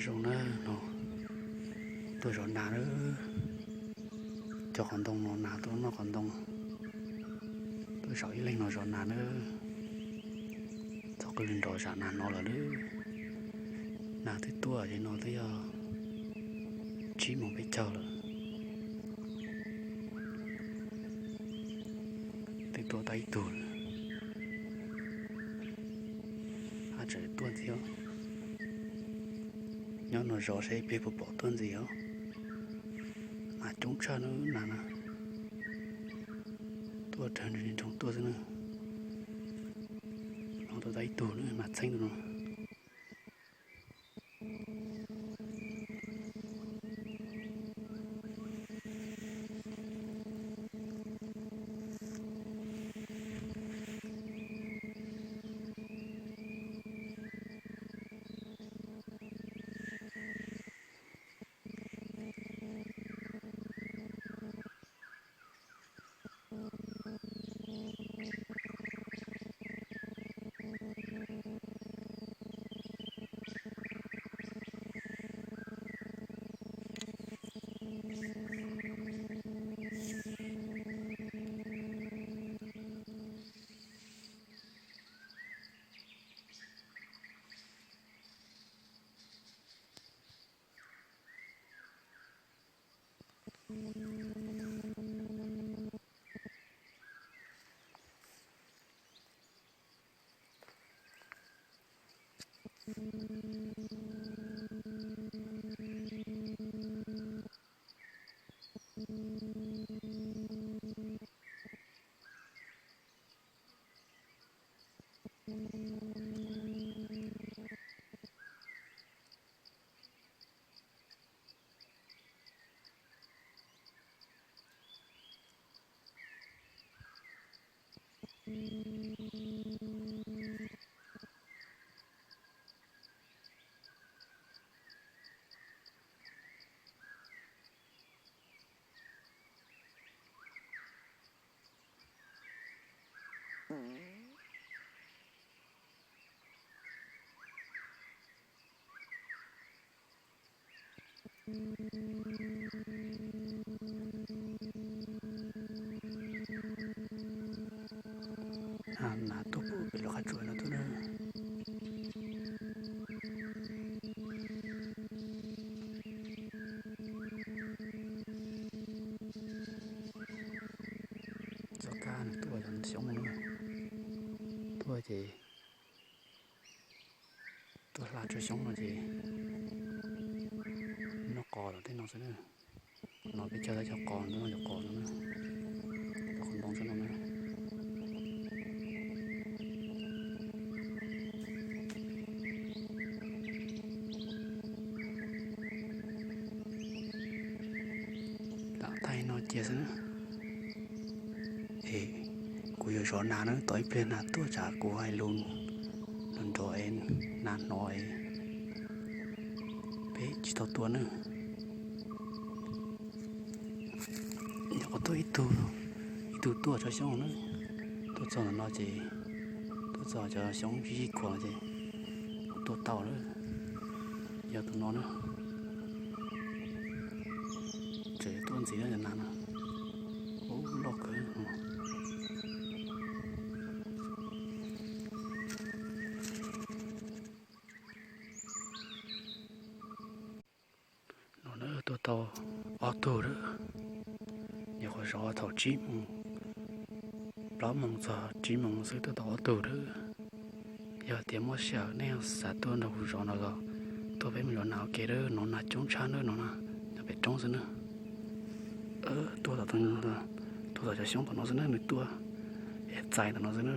Zoo na, no tuaj zov nas na. Cov qhov ntoo no nas tuaj noj qhov ntoo. Tuaj zaum ib leeg no zov nas na. Txog qw nrov zam nas no lawm na. Nas twb tuaj ces no twb yog tsib moos peb caug lawm. Twb tuaj tau ib tug lawm. Haj tseem tuaj ntxiv os. Nyob no zov saib ib pliag puas pom tuaj ntxiv os. Nas coob tshaj na, nas na. Tuaj raws nroog tuaj xwb na. No tuaj tau ib tug na, nas txheeb tus no. Nas tuaj pem lub qab tsuas no tuaj na. Txoj kab tuaj cov xyoob no, tuaj ces tuaj hla tsob xyoob no ces noj qos tom tej no xwb na. No peb cog tab cog qos ntawd no, cov qos no na, cov qos ntoo xwb no na. Lam thaij no cia xwb na. Es kuv yuav zov nas na, tos ib pliag nas tuaj tsam kuv hais lus nrov nrov es nas hnov es peb tsis tau tua na. Nyuam qhuav tuaj ib tug, ib tug tuaj tsob xyoob na. Tuaj txog ntawm no ces tuaj txog cov xyoob sib sib khuam ces tua tau lawm. Yog tus no na, tseem tuaj ntxiv na cov nas no. Ub, loj kawg. No na tuaj tau ob tug lawm. Nyuam qhuav zov thaum tsib moos, plaub moos txog tsib moos xwb tuaj tau ob tug lawm. Yog tias muaj sij hawm nej xav tuaj nrog kuv zov no los tuaj peb mus zov nas ua ke lawm, no nas coob tshaj na, no na, nyob pem roob xwb na. Tuaj tom, tuaj tom cov xyoob tom no xwb na, nws tuaj es txais tom no xwb na.